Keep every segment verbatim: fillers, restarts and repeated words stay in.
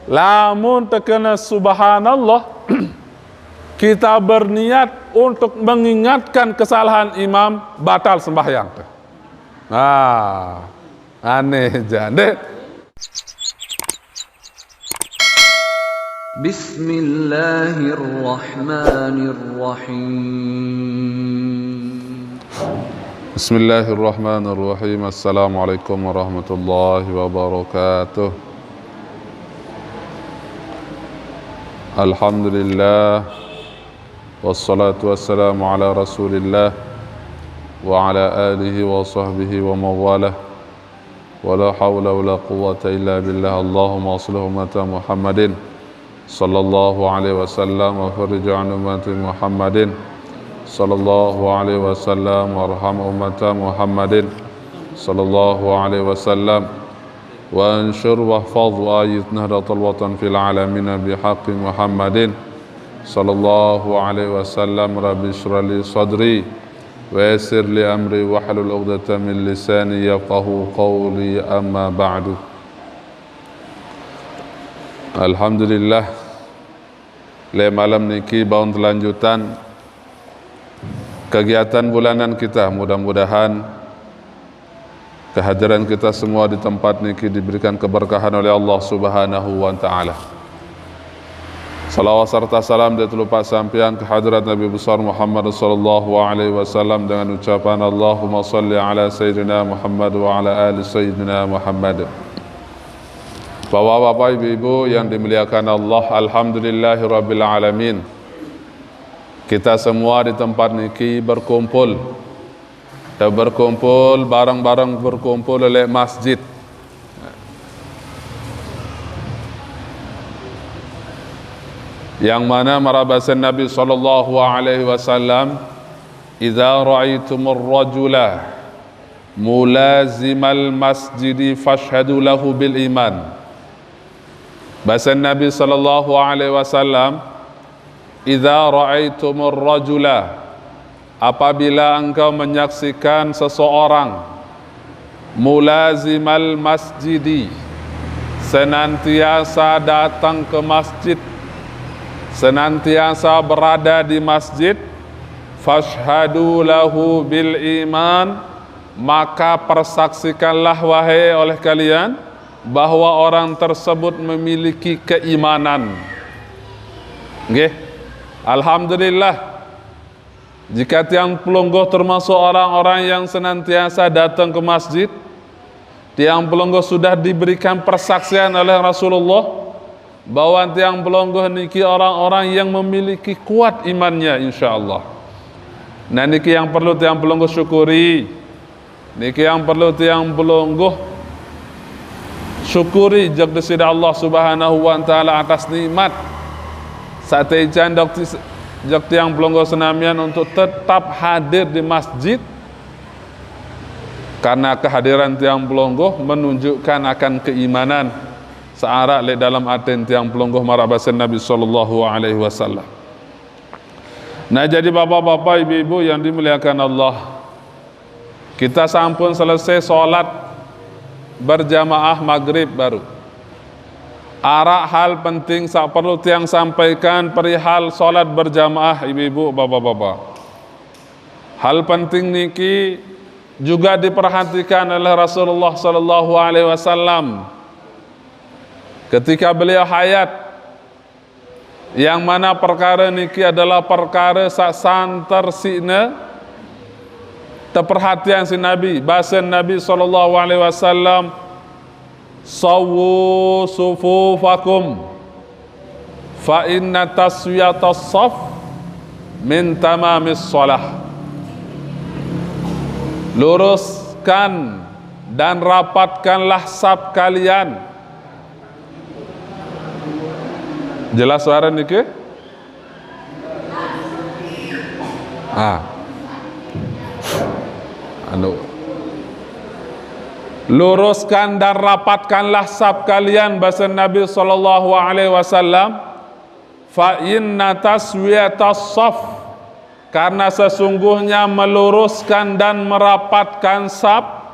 Lamun tekena subhanallah, kita berniat untuk mengingatkan kesalahan imam, batal sembahyang. Nah, aneh jande. Bismillahirrahmanirrahim. Bismillahirrahmanirrahim. Assalamualaikum warahmatullahi wabarakatuh. Alhamdulillah. Wassalatu wassalamu ala Rasulillah wa ala alihi wa sahbihi wa mawalah. Wa la hawla wa la quwwata illa billah. Allahumma aslih ummata Muhammadin sallallahu alaihi wasallam wa farrij an ummati Muhammadin sallallahu alaihi wasallam warham ummata Muhammadin sallallahu alaihi wasallam. Wa anshur wahfaz wa ayyid Nahdlatal Watan fil alamin bihaqqi Muhammadin sallallahu alaihi wasallam. Rabbi shrah li sadri wa yassir li amri wahlul uqdatan min lisani yafqahu qawli, amma ba'du. Alhamdulillah, le malam niki baun kelanjutan kegiatan bulanan kita. Mudah-mudahan kehadiran kita semua di tempat niki diberikan keberkahan oleh Allah Subhanahu wa taala. Salawat serta salam dia terlupa sampian ke hadirat Nabi besar Muhammad sallallahu alaihi wasallam dengan ucapan Allahumma salli ala Sayyidina Muhammad wa ala ali Sayyidina Muhammad. Bapak-bapak, ibu-ibu yang dimuliakan Allah, alhamdulillahirabbil alamin. Kita semua di tempat niki berkumpul. Kita berkumpul, bareng-bareng berkumpul oleh masjid. Yang mana marabasa Nabi sallallahu alaihi wasallam, "Idza ra'aitumur rajula mulazimal masjidi fashhadu lahu bil iman." Basa Nabi sallallahu alaihi wasallam, "Idza ra'aitumur rajula," apabila engkau menyaksikan seseorang, "mulazimal masjidi," senantiasa datang ke masjid, senantiasa berada di masjid, "fashhadu lahu bil iman," maka persaksikanlah, wahai, oleh kalian, bahwa orang tersebut memiliki keimanan. Nggih. Alhamdulillah. Jika tiang pelungguh termasuk orang-orang yang senantiasa datang ke masjid, tiang pelungguh sudah diberikan persaksian oleh Rasulullah bahwa tiang pelungguh niki orang-orang yang memiliki kuat imannya, insyaallah. Nah, niki yang perlu tiang pelungguh syukuri. Niki yang perlu tiang pelungguh syukuri jagi Sida Allah Subhanahu wa taala atas nikmat. Sataican dok ti-, jagi tiang pelungguh senamian untuk tetap hadir di masjid, karena kehadiran tiang pelungguh menunjukkan akan keimanan saarak le dalam atin tiang pelungguh marabasa Nabi sallallahu alaihi wasallam. Nah, jadi bapak-bapak, ibu-ibu yang dimuliakan Allah, kita sampun selesai salat berjamaah maghrib baru. Arak hal penting sak perlu tiang sampaikan perihal salat berjamaah, ibu-ibu, bapak-bapak. Hal penting niki juga diperhatikan oleh Rasulullah sallallahu alaihi wasallam ketika beliau hayat, yang mana perkara niki adalah perkara sak santer sine teperhatian si Nabi. Basa Nabi sallallahu alaihi wasallam, "Sawwu sufufakum, fa inna taswiyatas saf min tamamis shalah." Luruskan dan rapatkanlah saf kalian. Jelas suara niki? Ah. Anu. "Luruskan dan rapatkanlah saf kalian," basa Nabi sallallahu alaihi wasallam. "Fa inna taswiyatas saf," karena sesungguhnya meluruskan dan merapatkan saf,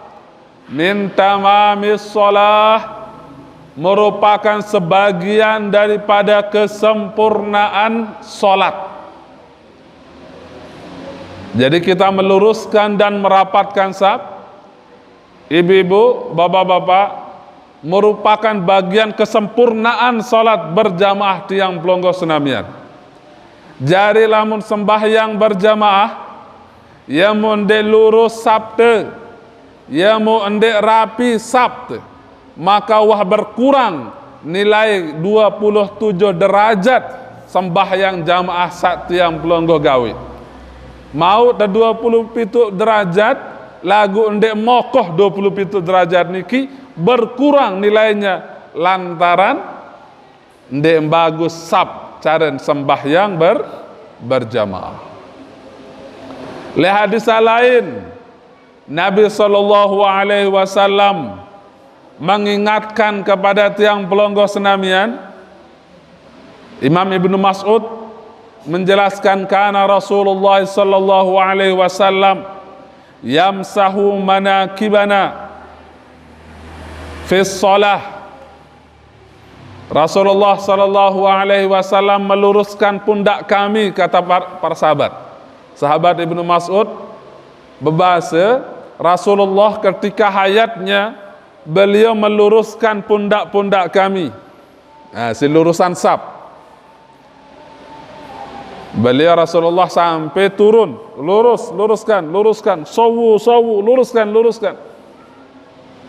"min tamamis shalah," merupakan sebagian daripada kesempurnaan salat. Jadi kita meluruskan dan merapatkan saf, ibu-ibu, bapak-bapak, merupakan bagian kesempurnaan salat berjamaah tiang pelonggo senamian. Jari lamun sembahyang berjamaah, ya mun ndeq lurus safte, ya mun ndeq rapi safte, maka wah berkurang nilai dua puluh tujuh derajat sembahyang jamaah saq tiang pelonggo gawe. Mauq te dua puluh pitu derajat, laguq ndeq mokoh dua puluh pitu derajat niki berkurang nilainya lantaran ndeq bagus saf caren sembahyang ber-, berjamaah. Leq hadis saq lain, Nabi sallallahu alaihi wasallam mengingatkan kepada tiang pelonggo senamian, Imam Ibnu Mas'ud menjelaskan, "Kana Rasulullah sallallahu alaihi wasallam yamsahu manakibana fis shalah." Rasulullah sallallahu alaihi wasallam meluruskan pundak kami, kata par-, para sahabat. Sahabat Ibnu Mas'ud bebase, Rasulullah ketika hayatnya, beliau meluruskan pundak-pundak kami. Nah, si lurusan saf. Beliau Rasulullah sampai turun, lurus, luruskan, luruskan, sawu, sawu, luruskan, luruskan.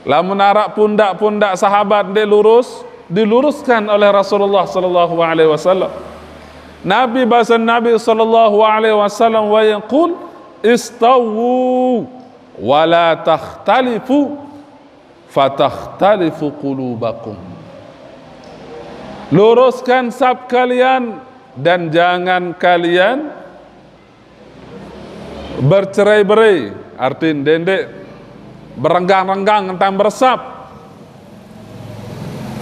Lamun araq pundak-pundak sahabat ndeq lurus, diluruskan oleh Rasulullah sallallahu alaihi wasallam. Nabi, base Nabi sallallahu alaihi wasallam, wa yaqul, "Istawu wa la takhtalifu, fatakhtalifu qulubakum." Luruskan saf kalian dan jangan kalian bercerai-berai, arti ndeq-ndeq berenggang-renggang entan bersaf.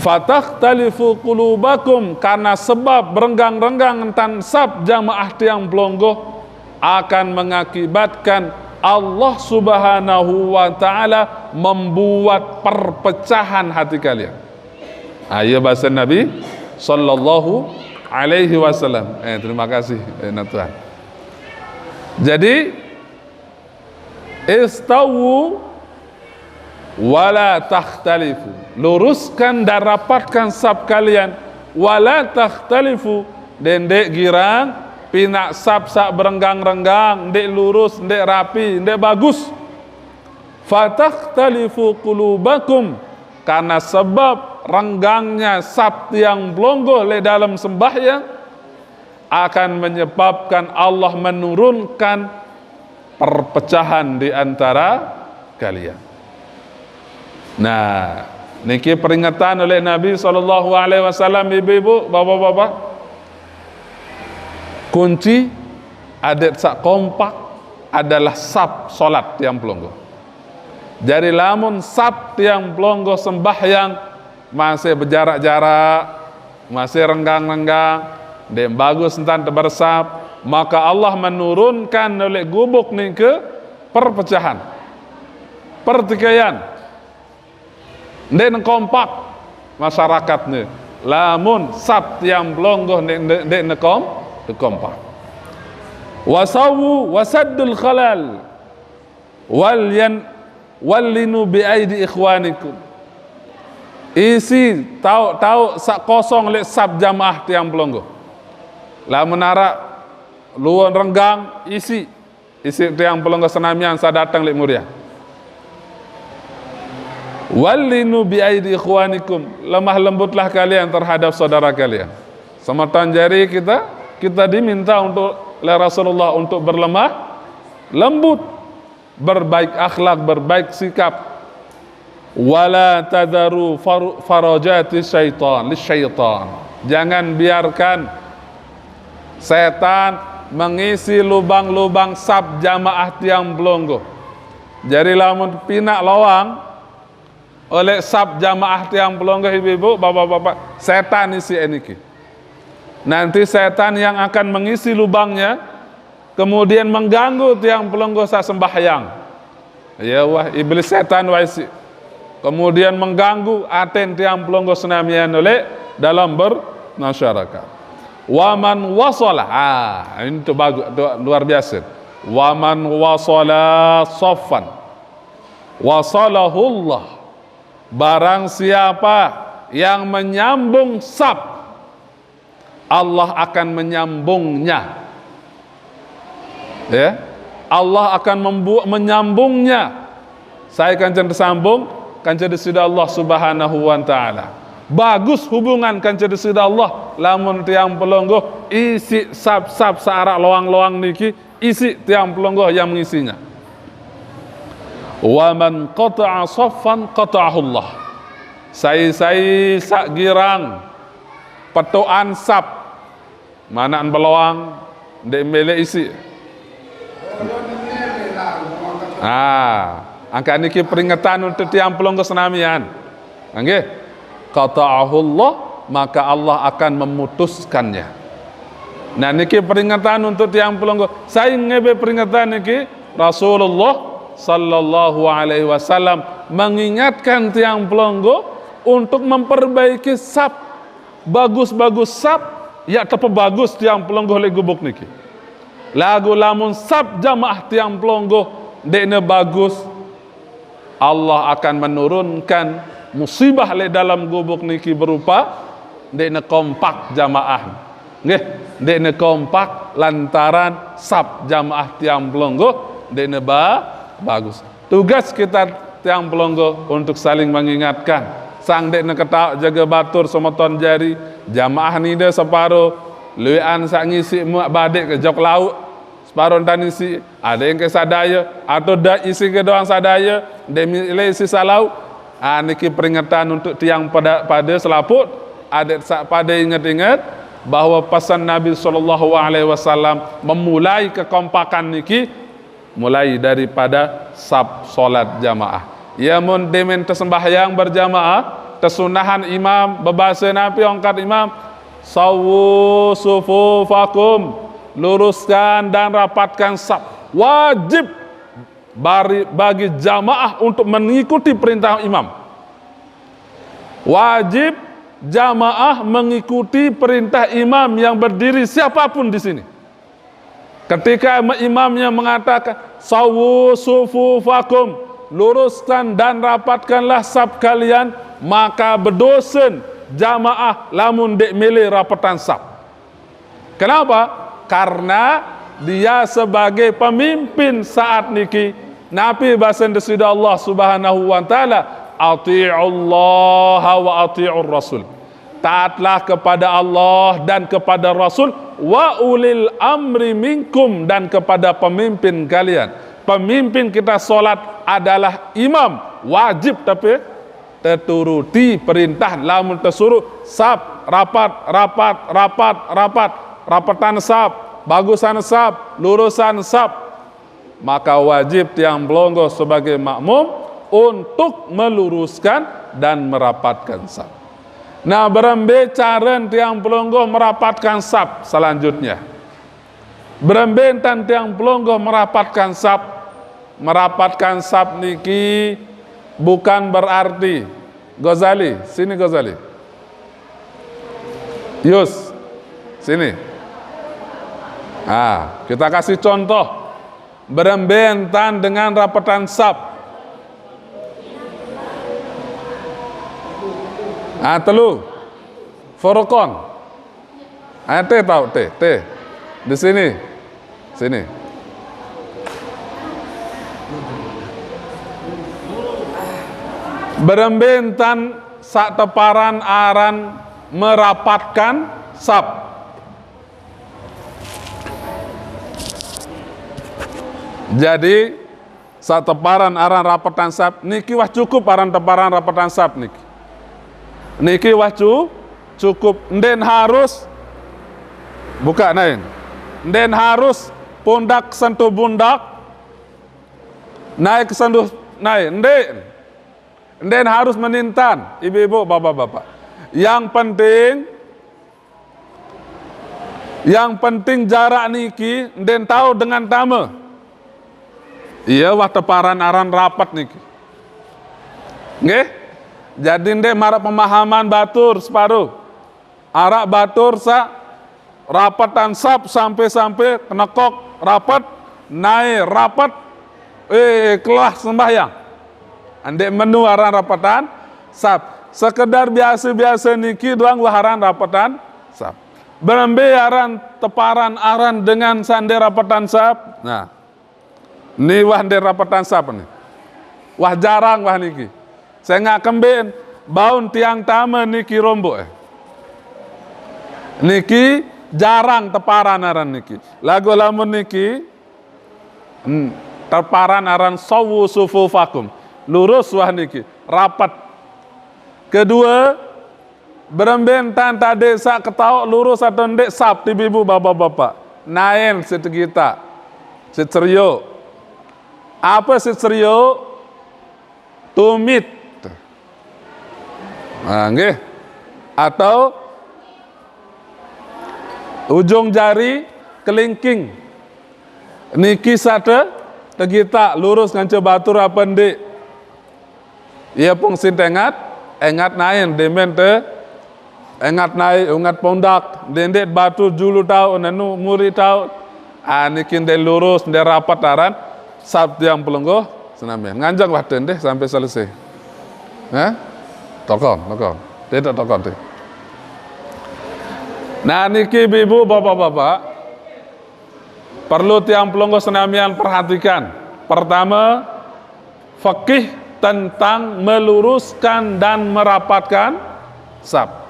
Fatakhtalifu qulubakum, karena sebab berenggang-renggang entan saf jamaah tiang pelonggo akan mengakibatkan Allah Subhanahu wa Ta'ala membuat perpecahan hati kalian. Ayo, base Nabi sallallahu alaihi wasallam. Eh, terima kasih, eh, nak Tuhan. Jadi, istawu wa la takhtalifu. Luruskan dan rapatkan saf kalian. Wa la takhtalifu. Ndeq-ndeq girang, pinaq saf saq berenggang-renggang, ndeq lurus, ndeq rapi, ndeq bagus. Fatakhtalifu qulubakum. Karena sebab renggangnya saf tiang pelonggo leq dalem sembahyang, akan menyebabkan Allah menurunkan perpecahan di antara kalian. Nah, niki peringetan oleh Nabi sallallahu alaihi wasallam, ibu-ibu, bapak-bapak. Kunci adeq saq kompak adalah saf salat tiang pelonggo. Jari lamun saf tiang pelonggo sembahyang masih bejarak-jarak, masih renggang-renggang, ndeq bagus entan tebersaf, maka Allah menurunkan oleh gubuk nike perpecahan, pertikaian. Ndeq nekompak masyarakatne. Lamun saf tiang pelonggo ndeq, ndeq, ndeq nekom-, nekompak. Wasawu wasaddul khalal. Wal yan-, wallinu bi aidi ikhwanikum. Isi taoq-taoq saq kosong leq saf jamaah tiang pelonggo. Lamun araq lueq renggang, isi. Isi tiang pelonggo senamian saq dateng leq murian. Wallinu bi aidi ikhwanikum. Lemah lembutlah kalian terhadap saudara kalian. Semeton jari kita, kita diminta untuk, oleh Rasulullah untuk berlemah lembut, berbaik akhlak, berbaik sikap. Wala tadharu faru-, farajati syaitan, li syaitan. Jangan biarkan setan mengisi lubang-lubang saf jamaah tiang pelonggo. Jari lamun pinaq loang oleh saf jamaah tiang pelonggo, ibu-ibu, bapak-bapak, setan isi eniki. Nanti setan yang akan mengisi lubangnya, kemudian mengganggu tiang pelonggo saq sembahyang. Ya wah, iblis setan wah isi. Kemudian mengganggu aten tiang pelungguh senamian oleh dalam bermasyarakat. Wa man wasala. Ah, ini tu bagus, tu luar biasa. Wa man wasala saffan wasalahullah. Barang siapa yang menyambung saf, Allah akan menyambungnya. Ya. Allah akan membuat menyambungnya. Sai kanca tersambung, kanca Desida Allah Subhanahu wa Ta'ala. Bagus hubungan kanca Desida Allah, lamun tiang pelungguh isi saf-saf saarak loang-loang niki, isi tiang pelungguh yang mengisinya. Wa man qata'a saffan qata'ahullah. Sai-sai sak girang petuan saf, manaan beloang, ndeq mele isi. Ah, angkaq niki peringetan untuk tiang pelungguh senamian. Nggih. Qata'ahullah, maka Allah akan memutuskannya. Nah, niki peringetan untuk tiang pelungguh. Sai ngebe peringetan niki? Rasulullah sallallahu alaihi wasallam mengingatkan tiang pelungguh untuk memperbaiki saf. Bagus-bagus saf, ya tepebagus tiang pelungguh leq gubuk niki. Laguq lamun saf jamaah tiang pelungguh ndeqne bagus, Allah akan menurunkan musibah leq dalam gubuk niki berupa ndeqne kompak jamaah. Nggih, ndeqne kompak lantaran saf jamaah tiang pelungguh ndeqne ba-, bagus. Tugas kita tiang pelungguh untuk saling mengingatkan. Sang ndeqne ketaoq jage batur semeton jari, jamaah nide separo, lueqan saq ngisi muaq badeq ke jok lauq, separo ntan isi, adeq engke saq daye, atau da isi ke doang saq daye, ndeq mele isi saq lauq. Ah, niki peringetan untuk tiang pada, pade selapuq, adeq saq pade inget-inget bahwe pesan Nabi sallallahu alaihi wasallam memulai kekompakan niki mulai daripada saf solat jamaah. Ye mun demen tesembahyang berjamaah, tesunahan imam bebase napi ongkat imam, "Sawwu sufufakum," luruskan dan rapatkan saf. Wajib bari-, bagi jamaah untuk mengikuti perintah imam. Wajib jamaah mengikuti perintah imam yang berdiri siapapun di sini. Ketika imamnya mengatakan, "Sawwu sufufakum," luruskan dan rapatkanlah saf kalian, maka bedosen jamaah lamun ndeq mele rapetan saf. Kenapa? Karena dia sebagai pemimpin saat niki. Napi basen Deside Allah Subhanahu wa Ta'ala, "Atiullaha wa atiur Rasul." Taatlah kepada Allah dan kepada Rasul, "wa ulil amri minkum," dan kepada pemimpin kalian. Pemimpin kita solat adalah imam, wajib tapi teturuti perintah. Lamun tesuruh sap, rapat, rapat, rapat, rapat, rapetan sap, bagusan sap, lurusan sap, maka wajib tiang pelungguh sebagai makmum untuk meluruskan dan merapatkan sap. Nah, berembe caren tiang pelungguh merapatkan sap selanjutnya? Berembe entan tiang pelungguh merapatkan sap? Merapatkan sap niki bukan berarti, Ghazali, sini Ghazali. Yus, sini. Ah, kita kasih contoh. Berembe entan dengan rapetan sap? Ah, telu. Furqan. Ah, te tau, te, te. Di sini. Sini. Berembe entan saq teparan aran merapatkan sap? Jadi, saq teparan aran rapetan sap, niki wah cukup aran teparan rapetan sap niki. Niki wah cu-, cukup. Ndeqn harus, buka naen. Ndeqn harus pundak sentuh pundak, nae kesentuh nae. Ndeqn. Ndeqn harus menintan, ibu-ibu, bapak-bapak. Yang penting Yang penting jarak niki ndeqn tao dengan tame. Iya, wah teparan aran rapet niki. Nggih. Jadi ndeq maraq pemahaman batur separuh. Araq batur saq rapetan sap sampe-sampe kenekok rapet, nae rapet, eh, kelah sembahyang. Ndeq menu aran rapetan sap. Sekedar biase-biase niki doang wah aran rapetan sap. Berembe aran teparan aran dengan saq ndeq rapetan sap? Nah, ni wah ndeq rapetan sap ni. Wah jarang wah niki. Sengaq kembeqn baun tiang tame niki rombok, eh. Niki jarang teparan aran niki. Laguq lamun niki, hmm, teparan aran sawu sufufakum. Lurus wah niki, rapet. Kedue, berembe entan tade saq ketaoq lurus atau ndeq sap, ibu-ibu, bapak-bapak? Naen siq tegitaq, siq cerioq. Ape siq cerioq? Tumit. Nah, nggih. Atau ujung jari kelingking. Niki saq te-, tegitaq lurus ngance batur ape ndeq? Ie pung sin tengat, engat naen, demen te engat nae, ungat pondak, ndeq-ndeq batur julu taoq, nenu muri taoq. Ah, niki ndeq lurus, ndeq rapet aran sap tiang pelungguh senamian. Nganjeng wah te deh sampai selesai. Hah? Tokon, tokon. Tidak tokon te. Nah, niki ibu-ibu, bapak-bapak, perlu tiang pelungguh senamian perhatikan. Pertame, fikih tentang meluruskan dan merapatkan sap.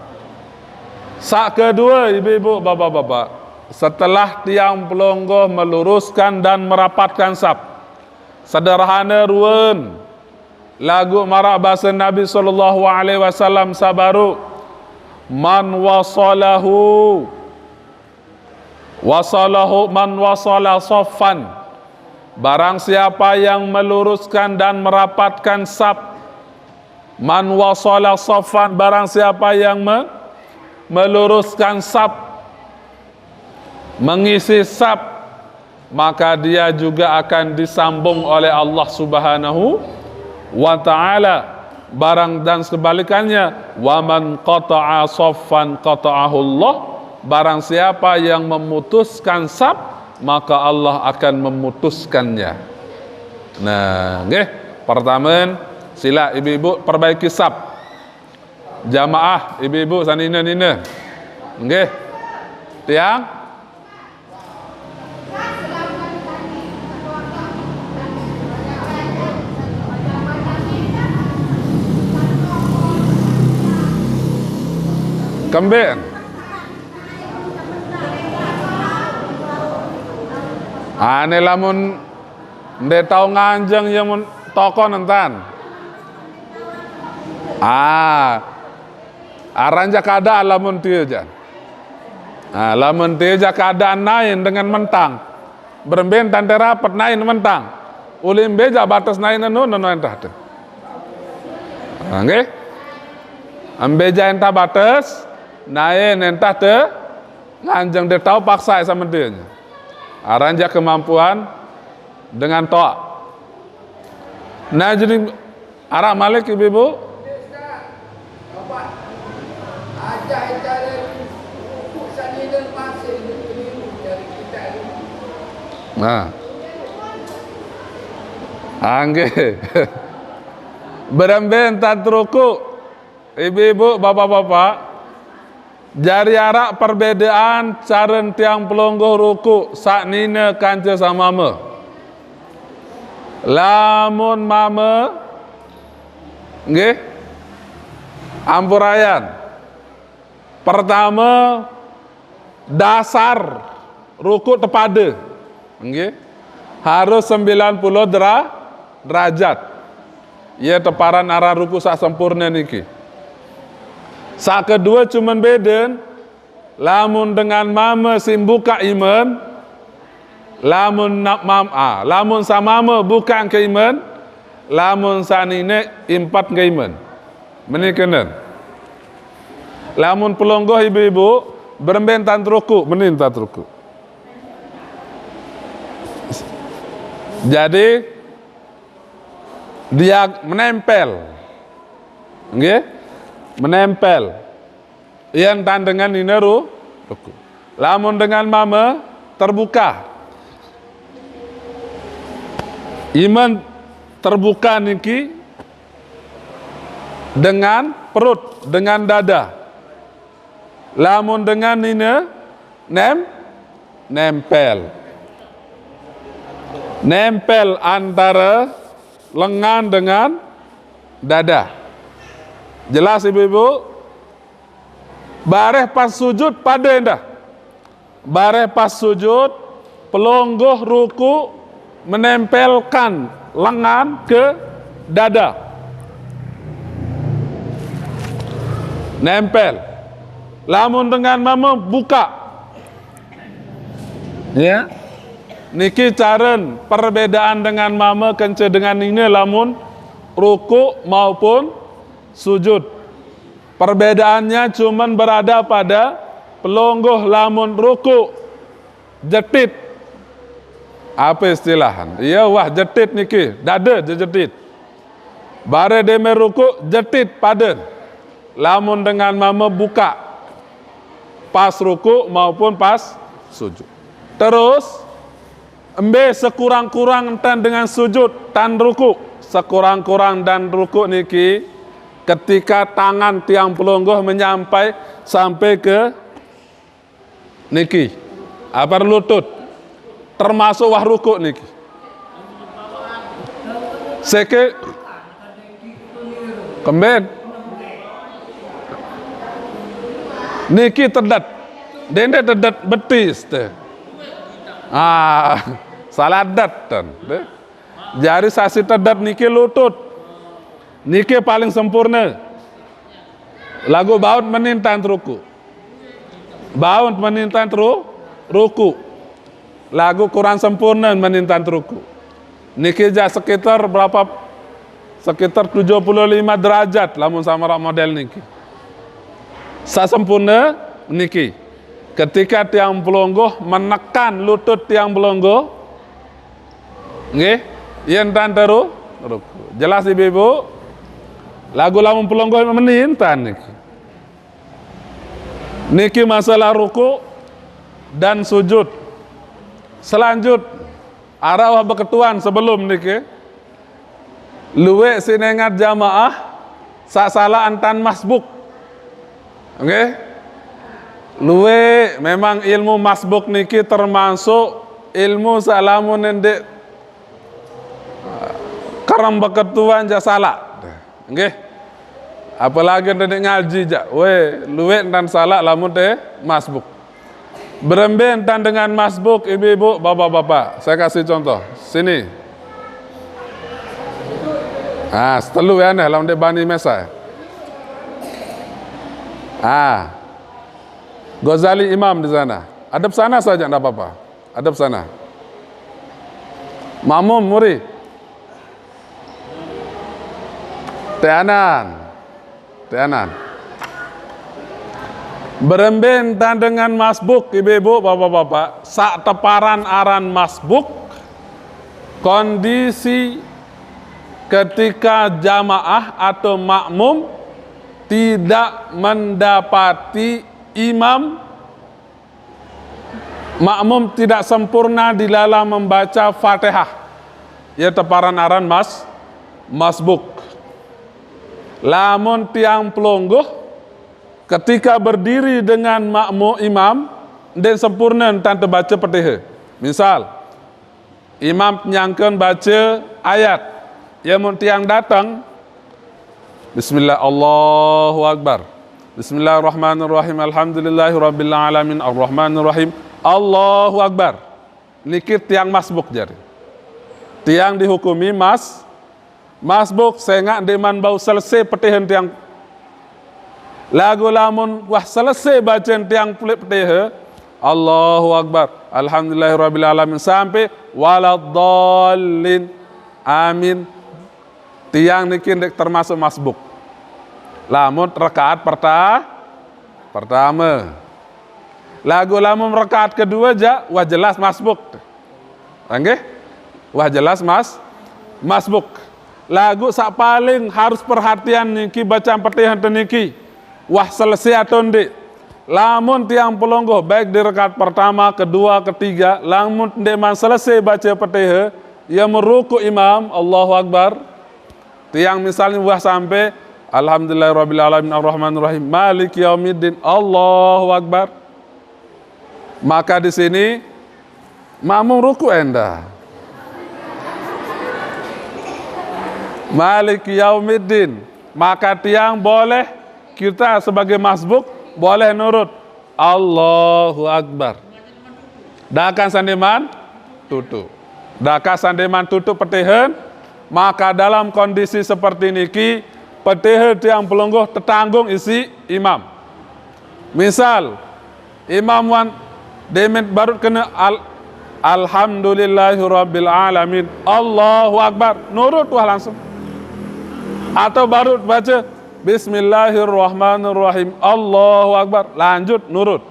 Saq kedue, ibu-ibu, bapak-bapak, setelah tiang pelungguh meluruskan dan merapatkan sap, sederhane ruen, laguq maraq base Nabi sallallahu alaihi wasallam saq baruq, "Man wasalahu, wasalahu man wasala saffan." Barang siapa yang meluruskan dan merapatkan sap, man wasala saffan, barang siapa yang me-, meluruskan sap, mengisi sap, maka dia juga akan disambung oleh Allah Subhanahu wa taala. Barang dan sebalikannya, "Wa man qata'a saffan qata'ahullah." Barang siapa yang memutuskan sap, maka Allah akan memutuskannya. Nah, nggih. Pertama, sila ibu-ibu perbaiki sap. Jamaah, ibu-ibu, saq nine-nine. Nggih. Tiang? Kembeqn. Ane lamun ndeq tao nganjeng, ye mun tokon entan. Ah, aran jaq kada lamun tie jaq. Ah, lamun tie jaq kada naen dengan mentang. Berembe entan te rapet naen mentang. Uli mbe jaq bates naen enu, enu entan te. Ah, nggih. Mbe jaq entan bates, naen entan te nganjeng, ndeq tao paksa saq mentie. Aran jaq kemampuan dengan toaq. Nah, jadi araq malik, ibu-ibu. Nah. Anggih. Berembe entan teruku? Ibu-ibu, bapak-bapak, jari araq perbedaan care tiang pelungguh ruku saq nine kance saq mame. Lamun mame, nggih, ampurayan. Pertame, dasar ruku tepade. Nggih. Harus sembilan puluh dera-, derajat. Ye teparan aran ruku saq sempurne niki. Saq kedue cumen beden, lamun dengan mame siq mbukaq imen, lamun na-, mam-, ah, lamun saq mame bukaq ke imen, lamun saq nine impat ke imen. Menikenen. Lamun pelungguh ibu-ibu, berembe entan teruku, meni entan teruku. Jadi, dia menempel. Nggih? Menempel. Yen tan dengan nine ru-, ruku. Lamun dengan mame terbuka. Iman terbuka niki dengan perut, dengan dada. Lamun dengan nine nem-, nempel. Nempel antara lengan dengan dada. Jelas, ibu-ibu? Bareh pas sujud pade endah. Bareh pas sujud, pelungguh ruku menempelkan lengan ke dada. Nempel. Lamun dengan mame buka. Ya. Niki caren perbedaan dengan mame kence dengan nine lamun ruku maupun sujud. Perbedaannya cuman berada pada pelungguh lamun ruku jetit. Apa istilahan? Iya, wah, jetit niki, dada je jetit. Bare deme ruku jetit paden. Lamun dengan mame buka pas ruku maupun pas sujud. Terus embe sekurang-kurang entan dengan sujud tan ruku. Sekurang-kurang dan ruku niki ketika tangan tiang pelungguh menyampai sampai ke niki, apa lutut, termasuk wah ruku niki. Seke kemben niki tedet, dende tedet betis te. Ah, salah det ten, deh. Jari sasi tedet niki lutut. Niki paling sempurna. Lagu baut menintan ruku. Baut menintan ru-, ruku. Lagu kurang sempurna menintan ruku. Niki ja sekitar berapa? Sekitar tujuh puluh lima derajat lamun sama model niki. Sasempurna niki. Ketika tiang pelungguh menekan lutut tiang pelungguh, nggih, yen tan teru, ruku. Jelas, ibu-ibu? Lagu lamun pelungguh menintan niki. Niki masalah ruku dan sujud. Selanjut, arah wah beketuan sebelum niki. Luwe sinengat jamaah, sasala entan masbuk. Nggih. Luwe memang ilmu masbuk niki termasuk ilmu salamun nende karam beketuan ja sala. Nggih. Apalagi nende ngaji ja. We, luwe entan sala lamun te masbuk. Berembe entan dengan masbuk, ibu-ibu, bapak-bapak. Saya kasih contoh. Sini. Ah, setelu ya nih, lawan dek bani mesa. Ah. Ghazali imam di sana. Adep sana saja, ndak apa-apa. Adep sana. Makmum, muri. Teanan. Teanan. Berembe entan dengan masbuk, ibu-ibu, bapak-bapak, sak teparan aran masbuk, kondisi ketika jamaah atau makmum tidak mendapati imam, makmum tidak sempurna di dalam membaca Fatihah. Ya, teparan aran mas-, masbuk. Lamun tiang pelungguh, ketika berdiri dengan makmum imam, den sempurna entan tebaca Fatihah. Misal, imam nyangken baca ayat. Ya, mun tiang datang, Bismillah, Allahu Akbar. Bismillahirrahmanirrahim. Alhamdulillahirabbil alamin. Arrahmanirrahim. Allahu Akbar. Niki tiang masbuk jari. Tiang dihukumi mas-, masbuk sengak ndeman bau selesai petihan tiang. Lagu lamun wah selesai bacaan tiang pelik petiha, Allahu Akbar. Alhamdulillahirabbil alamin sampai waladdallin. Amin. Tiang niki ndak termasuk masbuk. Lamun rakaat perta-, pertama. Lagu lamun rakaat kedua ja, wah jelas masbuk. Nggih? Wah jelas mas-, masbuk. Lagu saq paling harus perhatian niki bacaan Fatihah enten niki. Wah selesai atau ndeq. Lamun tiang pelungguh, baik di rakaat pertama, kedua, ketiga, lamun ndeqman selesai baca Fatihah, ya meruku imam, Allahu Akbar. Tiang misalnya wah sampai, "Alhamdulillahirabbil alamin, arrahmanirrahim, maliki yaumiddin, Allahu Akbar." Maka di sini makmum ruku endah. "Maliki yaumiddin." Maka tiang boleh, kita sebagai masbuk boleh nurut. Allahu Akbar. Dakan sandeman tutu. Dakan sandeman tutu Fatihah, maka dalam kondisi seperti niki, Fatihah tiang pelungguh tetanggung isiq imam. Misal, imam wan demen barut kena al-, "Alhamdulillahirabbil alamin, Allahu Akbar", nurut wah langsung. Atau barut baca, "Bismillahirrahmanirrahim, Allahu Akbar", lanjut nurut.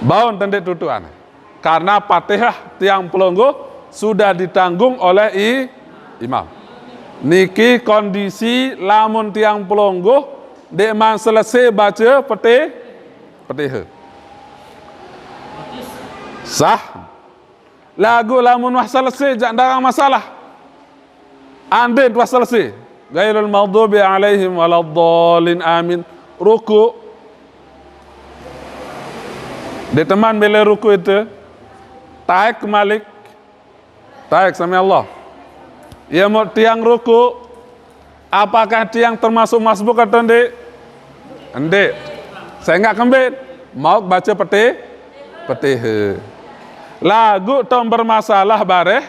Bau enten ndeq tutuan. Karena Fatihah tiang pelungguh sudah ditanggung oleh i-, imam. Niki kondisi lamun tiang pelungguh ndeqman selesai baca Fati-, Fatihah. Sah. Lagu lamun wah selesai, jaq ndarang masalah. Andin wah selesai. Ghairil maghdubi alaihim waladdallin, amin. Ruku. Ndeq teman mele ruku ite. Taek kemalik. Taek sami Allah. Ya, mau tiang ruku, apakah tiang termasuk masbuk atau ndeq? Ndeq. Sengaq kembin, mauq baca Fati-, Fatihah. Lagu tong bermasalah bareh,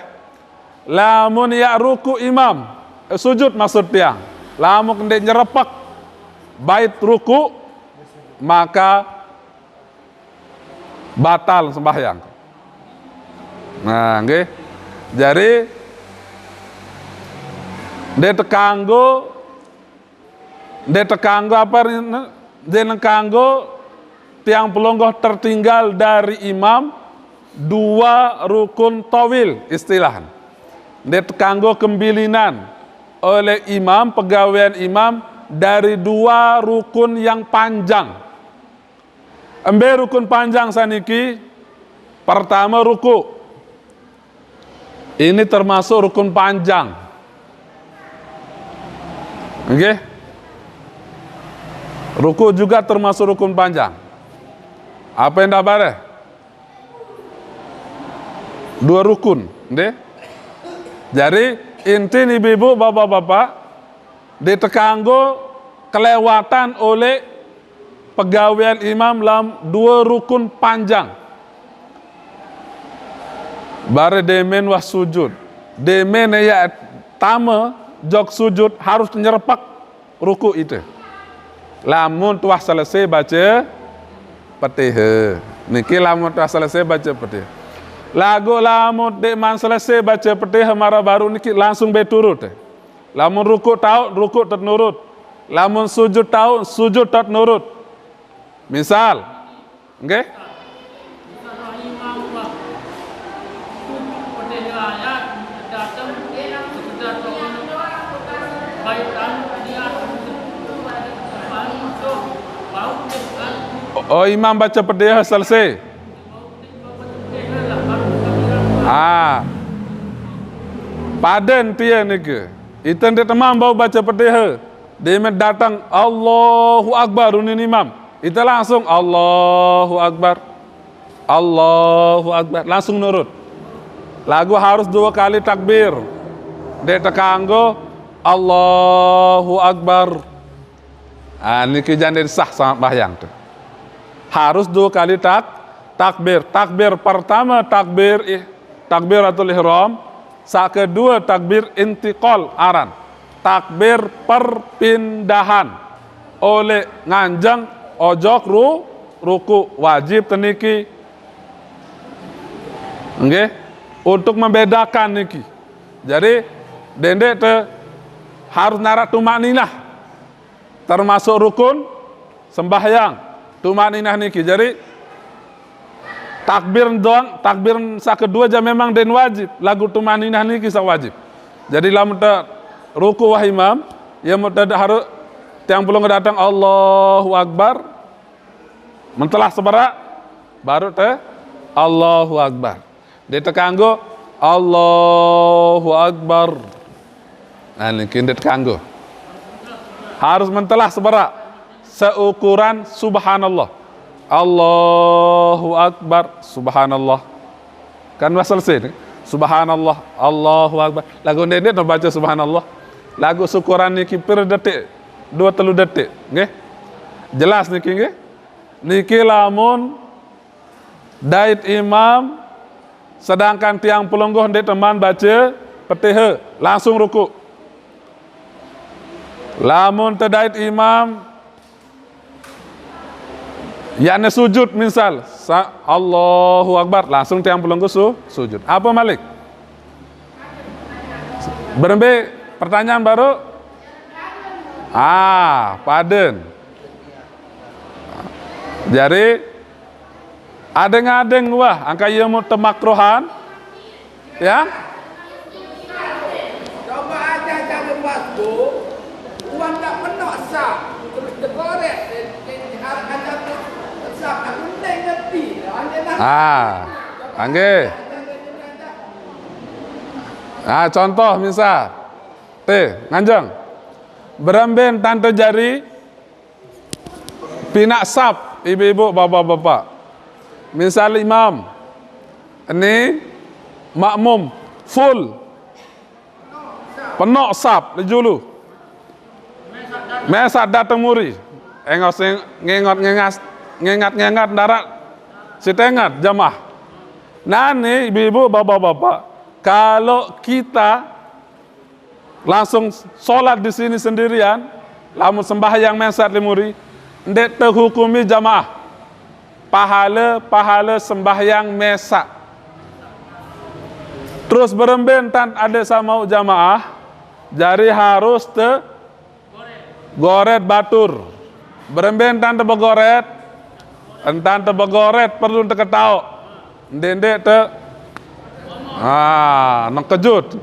lamun yaq ruku imam, eh, sujud maksud tiang. Lamun ndeq nyerepek bait ruku, maka batal sembahyang. Nah, nggih. Jari, ndeq tekanggo, ndeq tekanggo apa, ndeq tekanggo tiang pelungguh tertinggal dari imam dua rukun tawil istilah. Ndeq tekanggo kembilinan oleh imam, pegawean imam dari dua rukun yang panjang. Embe rukun panjang saniki? Pertama, ruku. Ini termasuk rukun panjang. Nggih. Ruku juga termasuk rukun panjang. Apa endah bareh? Dua rukun, nggih. Jari, intin ibu-ibu, bapak-bapak, ndeq tekanggo kelewatan oleh pegawean imam lam dua rukun panjang. Bareh demen wah sujud. Demen yaq tame jok sujud harus nyerepek ruku ite. Lamun tuah selesai baca Fatihah. Niki lamun tuah selesai baca Fatihah. Lagu lamun ndeqman selesai baca Fatihah maraq baruq niki langsung be turut. Lamun ruku tauq, ruku tet nurut. Lamun sujud tauq, sujud tet nurut. Misal, nggih? Oh, imam baca Fatihah selesai. Ah. Paden tie nike. Ite ndeq teman bau baca Fatihah. Demen dateng Allahu Akbar unin imam. Ite langsung Allahu Akbar. Allahu Akbar. Langsung nurut. Lagu harus dua kali takbir. Ndeq tekanggo Allahu Akbar. Ah, niki jaq ndeq sah sembahyang tu. Harus dua kali tak-, takbir. Takbir pertama takbir ih-, takbiratul ihram, saq kedua takbir intiqal aran. Takbir perpindahan. Oleh nganjeng ojok ru-, ruku, wajib teniki. Nggih, untuk membedakan niki. Jari, ndeq-ndeq te harus naraq tumakninah. Termasuk rukun sembahyang, tumakninah niki. Jari, takbir doang, takbir saq kedue jaq memang ndeqn wajib, laguq tumakninah niki saq wajib. Jadi lamun te ruku wah imam, ya mun te harus tiang pelungguh datang Allahu Akbar, mentelah seberak, baru te Allahu Akbar. Dia tekanggo Allahu Akbar. Nah, niki dia tekanggo. Harus mentelah seberak seukuran subhanallah. Allahu Akbar, subhanallah. Kan wah selesai ni. Subhanallah, Allahu Akbar. Lagu ndeq-ndeq no baca subhanallah. Lagu syukuran niki pir detik? Dua telu detik, nggih. Jelas niki, nggih. Niki lamun dait imam, sedangkan tiang pelungguh ndeq teman baca Fatihah, langsung ruku. Lamun te dait imam, yakni sujud misal, sa-, Allahu Akbar, langsung tiang pelungguh su-, sujud. Apa malik? Berembe pertanyaan baru? Ah, paden. Jari, adeng-adeng wah, angka iya mu temakruhan, ya? Coba aja jaga pas, Bu. Wan tak penuh sah. Terus tegorek, harap aja sah. Aku ndeq ngerti. Anjir, nah. Ah, angge. Ah, contoh misal. Teh, nganjeng. Berembe entan te jari pinaq sap, ibu-ibu, bapak-bapak. Misal imam, ini makmum, full. Penoq sap, leq julu. Mesaq dateng muri. Engos ngengot ngengas, ngengat-ngengat ndaraq sitengat jamaah. Nah, ni, ibu-ibu, bapak-bapak, kalau kita langsung sholat di sini sendirian, lamun sembahyang mesaq leq muri, ndeq tehukumi jamaah pahale-pahale sembahyang mesaq. Terus berembe entan adeq saq mauq jamaah, jari harus te goret batur. Berembe entan te begoret? Entan te begoret perlu te ketaoq. Ndeq-ndeq te, ah, nengkejut.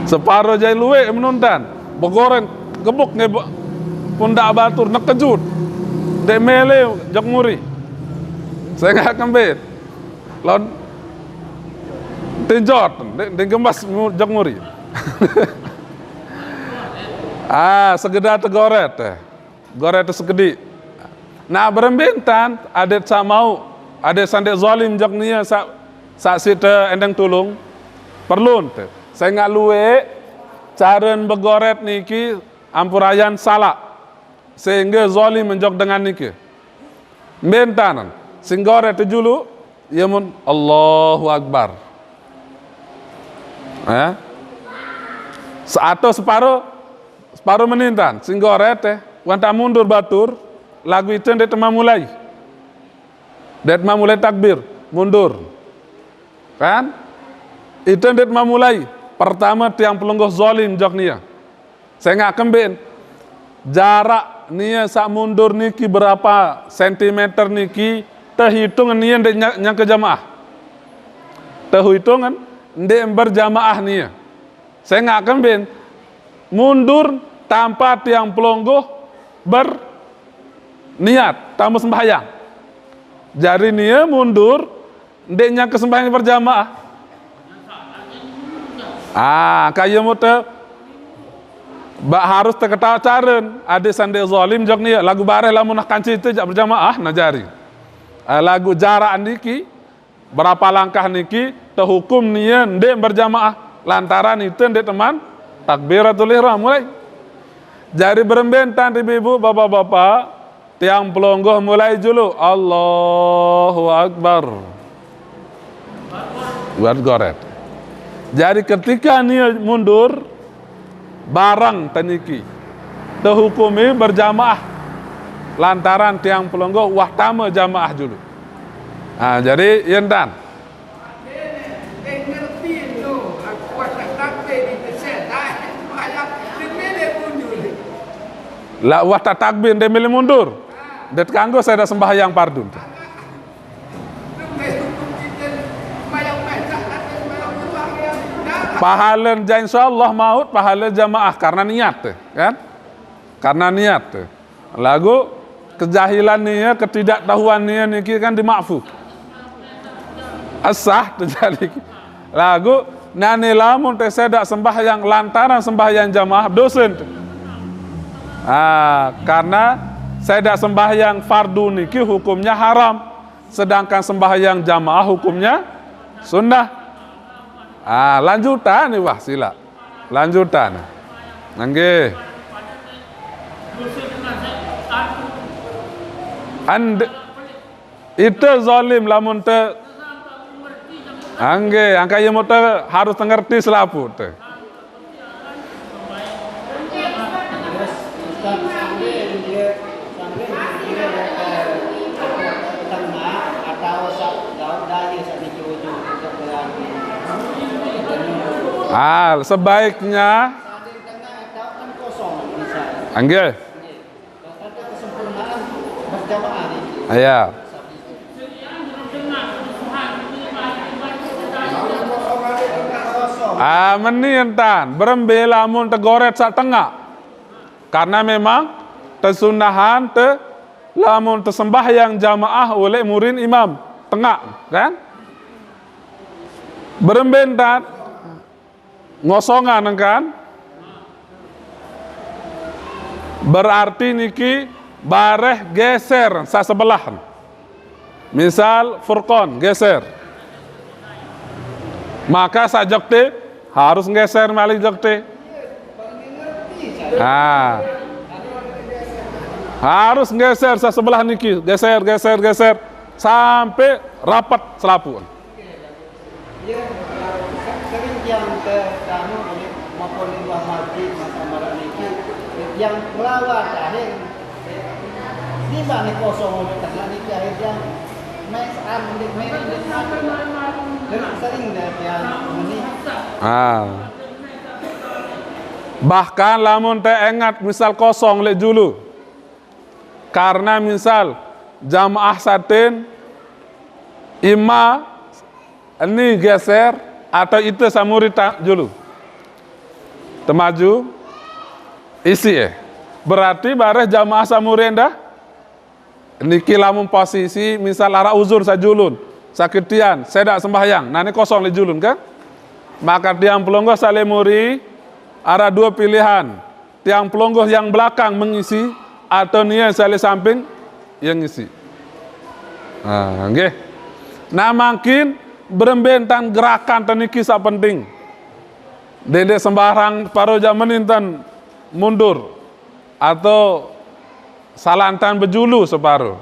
Separo jari lueq menuntan. Begoret gebuk ngebuk pundak batur, nengkejut. Ndeq mele jok muri. Sengaq kembit. Laun tinjot, ndeq, ndeq gemes mu-, jok muri. Ah, segedar tegoret, eh. Goret sekediq. Nah, berembe entan adeq saq mauq, adeq saq ndeq zalim jok nie saq, saq siq te endeng tulung. Perlu te. Sengaq lueq caren begoret niki ampurayan salaq. Sehingge zalim jok dengan niki. Mbe entan, sing goret te julu, ye mun Allahu Akbar. Eh? Seato separo, separo meni entan, sing goret te, wan te mundur batur, laguq ite ndeq teman mulai. Ndeq teman mulai takbir, mundur. Kan? Ite ndeq teman mulai. Pertame tiang pelungguh zalim jok nie. Sengaq kembeqn, jarak nie saq mundur niki berapa sentimeter niki tehitung nie ndeq nya-, nyangke jamaah. Tehitung ndeq berjamaah nie. Sengaq kembeqn, mundur tanpa tiang pelungguh berniat, tame sembahyang. Jari nie mundur, ndeq nyangke sembahyang berjamaah. Ah, kayem te, baq harus teketaoq caren, adeq saq ndeq zalim jok nie, laguq bareh lamun nah kance ite jaq berjamaah, nah jari. Ah, laguq jarak niki, berapa langkah niki, tehukum nie ndeq berjamaah, lantaran ite ndeq teman takbiratul ihram mulai. Jari berembe entan ibu-ibu, bapak-bapak, tiang pelungguh mulai julu, Allahu Akbar. Buat goret. Jari ketika nie mundur, bareng te niki tehukumi berjamaah lantaran tiang pelungguh wah tame jamaah julu. Ah, jari, ye entan. Laq wah tetakbir ndeq mele mundur. Ndeq kanggo side sembahyang pardun. Pahala ja insyaallah maut, pahala jamaah karena niat, kan? Karena niat. Lagu kejahilan nia, ketidaktahuan nia niki kan dimakfu. Asah terjadi. Lagu nane lamun te sedak sembahyang lantaran sembahyang jamaah dosen. Ah, karena sedak sembahyang fardu niki hukumnya haram, sedangkan sembahyang jamaah hukumnya sunnah. Ah, lanjutan ni wah sila. Lanjutan. Nggih. And itu zalim lamun te. Nggih, angka ieu mah te harus tengerti selapuq te. Ah, sebaiknya. Nggih. Iya. Ah, meni entan, berembe lamun tegoret saq tengaq. Karena memang tesunahan te lamun tesembahyang jamaah oleh murin imam tengaq, kan? Berembe entan ngosongan, kan? Berarti niki bareh geser saq sebelah. Misal Furqan geser. Maka saq jok te harus geser malik jok te. Ah. Harus geser saq sebelah niki, geser, geser, geser sampai rapat selapuq. Iya, sering tiang ke anu, ini, maupun di luar masjid, masa malam niki, tiang ngelawan akhir, di mana kosong udah kena niki, akhir tiang main anu, di main, di anu. Sering, sering dah tiang ini. Ah. Bahkan lamun te engat misal kosong leq julu. Karena misal jamaah satin ima ini geser atau ite samuri ta-, julu. Temaju isi eh. Berarti bareh jamaah samuri endah. Niki lamun posisi misal araq uzur saq julun, sakit tian, sedak sembahyang, nah ni kosong leq julun kan? Maka tiang pelungguh saq leq muri araq due pilihan. Tiang pelungguh yang belakang mengisi atau nia saq leq samping yang ngisi. Nah, nggih. Nah, mangkin berembe entan gerakan te niki saq penting. Ndeq sembarang separo jaq meni entan mundur atau salah entan bejulu separo.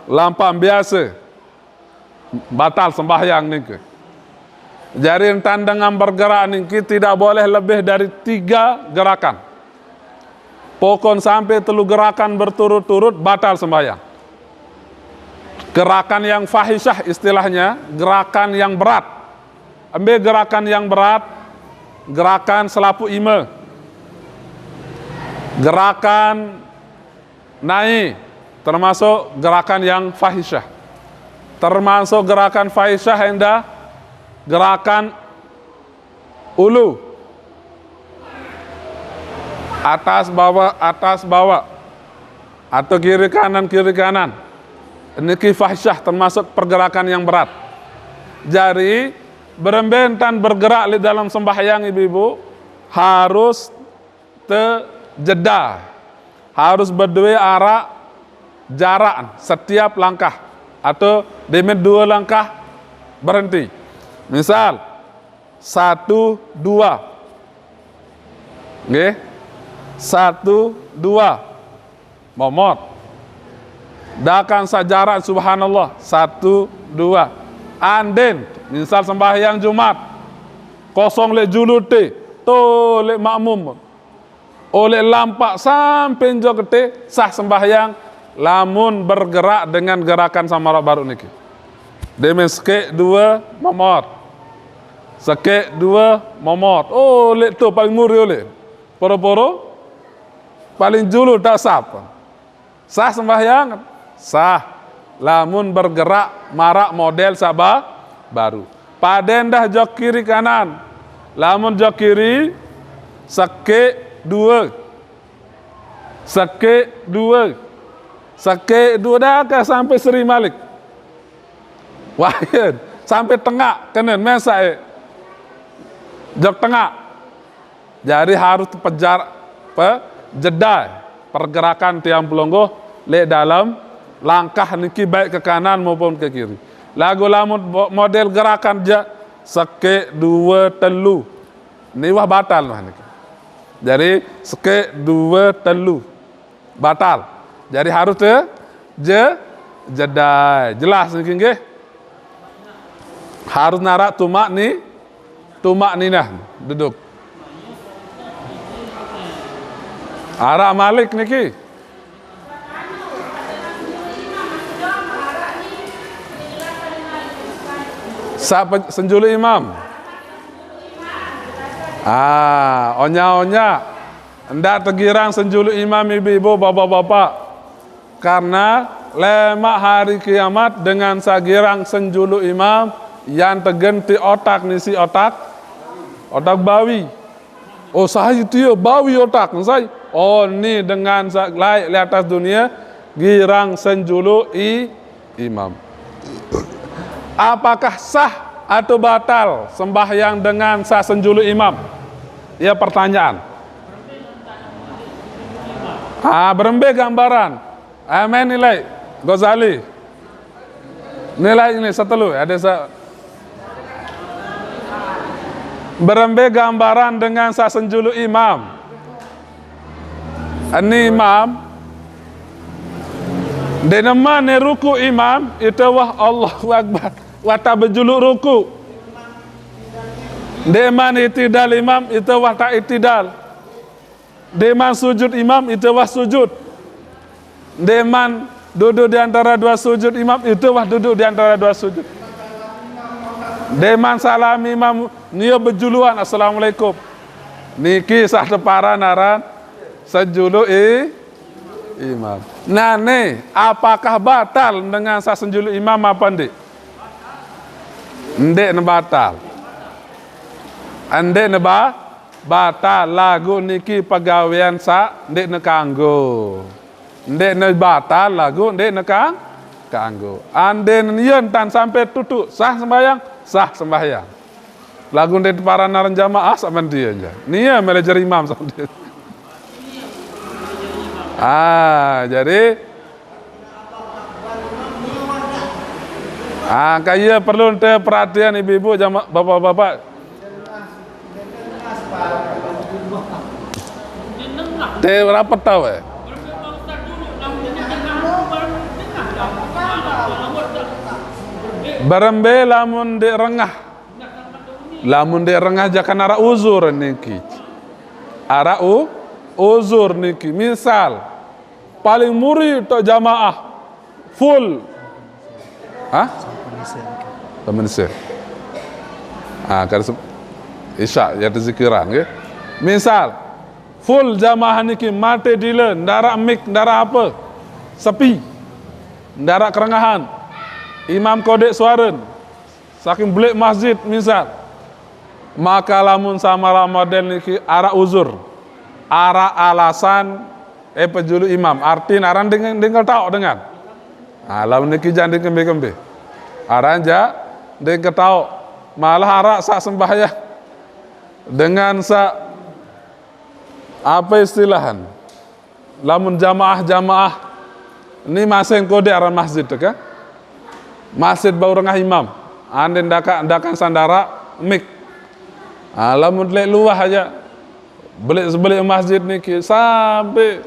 Lampaq biase. Batal sembahyang niki. Jari entan dengan bergerak niki tidak boleh lebih dari tiga gerakan. Pokon sampai telu gerakan berturut-turut batal sembahyang. Gerakan yang fahisyah istilahnya, gerakan yang berat. Embe gerakan yang berat? Gerakan selapuq ime. Gerakan nai, termasuk gerakan yang fahisyah. Termasuk gerakan fahisyah endah gerakan ulu. Atas bawah, atas bawah. Atau kiri kanan, kiri kanan. Niki fahisyah termasuk pergerakan yang berat. Jari, berembe entan bergerak leq dalam sembahyang, ibu-ibu, harus te jeda. Harus bedoe araq jarak setiap langkah atau demen due langkah berhenti. Misal, satu, dua. Nggih. Satu, dua. Momot. Dakang saq jarak subhanallah. Satu, dua. Anden, misal sembahyang Jumat. Kosong leq julu te. To leq makmum. Oleh lampaq sampe jok te sah sembahyang lamun bergerak dengan gerakan saq maraq baruq niki. Demen sekeq due momot. Sekeq due momot. Oh, leq to paling muri oleh. Poro-poro paling julu tak sap. Sah sembahyang? Sah. Lamun bergerak maraq model saq ba-, baruq. Pade endah jok kiri kanan. Lamun jok kiri, sekik dua. Sekik dua. Sekik dua dah ka sampai seri malik. Wah, iya. Sampai tengak kenen mesak, eh. Jok tengak. Jadi harus pejar, pe, jeda pergerakan tiang pelungguh leq dalem langkah niki, baik ke kanan maupun ke kiri. Laguq lamun bo-, model gerakan jaq sekik, due, telu. Ni wah batal wah niki. Jadi sekik, due, telu. Batal. Jadi harus te-, je-, jeda. Jelas niki nggih? Harus naraq tumak ni-, tumak ninah duduk. Araq malik niki. Saq pe-, senjulu imam. Ah, onya-onya. Ndaq tegirang senjulu imam, ibu-ibu, bapak-bapak. Karena lemaq hari kiamat dengan saq girang senjulu imam, yan tegenti otak, nisi otak, otak bawi. Oh, sai tie bawi otak, sai. Oh, ni dengan saq laeq leq atas dunie, girang senjulu i-, imam. Apakah sah atau batal sembahyang dengan saq senjulu imam? Ya, pertanyaan. Ah, berembe gambaran? Amen nilai. Ghazali. Nilai ini setelu, ada sa-, berembe gambaran dengan saq senjulu imam. Ini imam. Ndeqne man ruku imam, ite wah Allahu Akbar. Wah ta bejulu ruku. Ndeqman itidal imam, ite wah ta itidal. Ndeqman sujud imam, ite wah sujud. Ndeqman duduk di antara dua sujud imam, ite wah duduk di antara dua sujud. Ndeqman salam imam, nie bejuluan, "Assalamualaikum." Niki saq teparan aran senjulu i-, imam. Nah, ne, apakah batal dengan saq senjulu imam apa ndeq? Ndeqne batal. Ndeqne ba-, batal, laguq niki pegawean saq ndeqne kanggo. Ndeqne batal, laguq ndeqne kang-, kanggo. Andin yen tan sampai tutuq, sah sembahyang? Sah sembahyang. Laguq ndeq teparan aran jamaah saq mendie ja. Nie mele jari imam saq mendie. Ah, jadi, ah, kaya perlu ente perhatian ibu-ibu, jama-, bapak-bapak. Te rapet tau, eh. Berembe lamun ndeq rengah. Lamun ndeq rengah jaq kan araq uzur niki. Araq u-, uzur niki. Misal, paling muri tok jamaah full. Hah? Temen se-, ah, kan se-, Isya, ya, tezikiran, nggih. Misal, full jamaah niki mate dile, ndaraq mik, ndaraq ape. Sepi. Ndaraq kerengahan. Imam kodeq suaren. Saking beleq masjid, misal. Maka lamun samaraq model niki araq uzur, araq alasan, eh, pejulu imam. Artin aran deng-, dengkel taoq dengan. Nah, lamun niki jaq ndeq kembe-kembe. Aran jaq ndeq ketaoq. Malah araq saq sembahyang dengan saq, ape istilahan? Lamun jamaah-jamaah ni masing kodeq aran masjid, kan? Masjid bau rengah imam. Andin dakaq, dakaq sandaraq mik. Ah, lamun leq luah aja. Beleq-sebeleq masjid niki sampe,